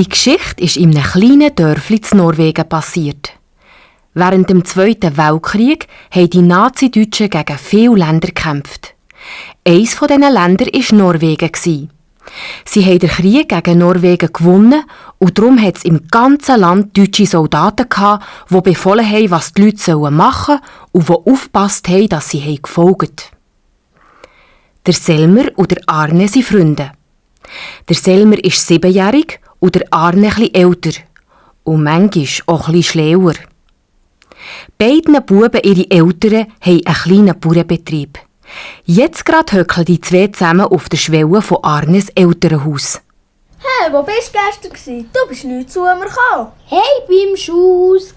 Die Geschichte ist in einem kleinen Dörfli in Norwegen passiert. Während dem Zweiten Weltkrieg haben die Nazi-Deutschen gegen viele Länder gekämpft. Eines von diesen Ländern war Norwegen. Sie haben den Krieg gegen Norwegen gewonnen und darum hat es im ganzen Land deutsche Soldaten gehabt, die befohlen haben, was die Leute machen sollen und die aufgepasst haben, dass sie gefolgt haben. Der Selmer und der Arne sind Freunde. Der Selmer ist 7-jährig und der Arne etwas älter. Und manchmal auch etwas schlauer. Beiden Buben, ihre Eltern, haben einen kleinen Bauernbetrieb. Jetzt gerade hückeln die zwei zusammen auf der Schwelle von Arnes Elternhaus. Hey, wo bist du gestern? Du bist nicht zu mir gekommen. Hey, beim Schulhaus.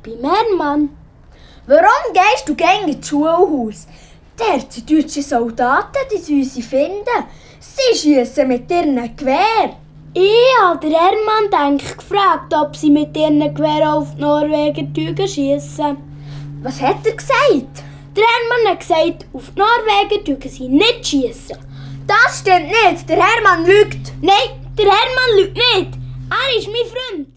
Beim Hermann. Warum gehst du gegen ins Schulhaus? Dort sind deutsche Soldaten, die sie finden. Sie schiessen mit ihren Gewehr. Ich habe den Hermann gefragt, ob sie mit ihren Gewehren auf die Norweger schiessen. Was hat er gesagt? Der Hermann hat gesagt, auf die Norweger dürfen sie nicht schiessen. Das stimmt nicht, der Hermann lügt. Nein, der Hermann lügt nicht. Er ist mein Freund.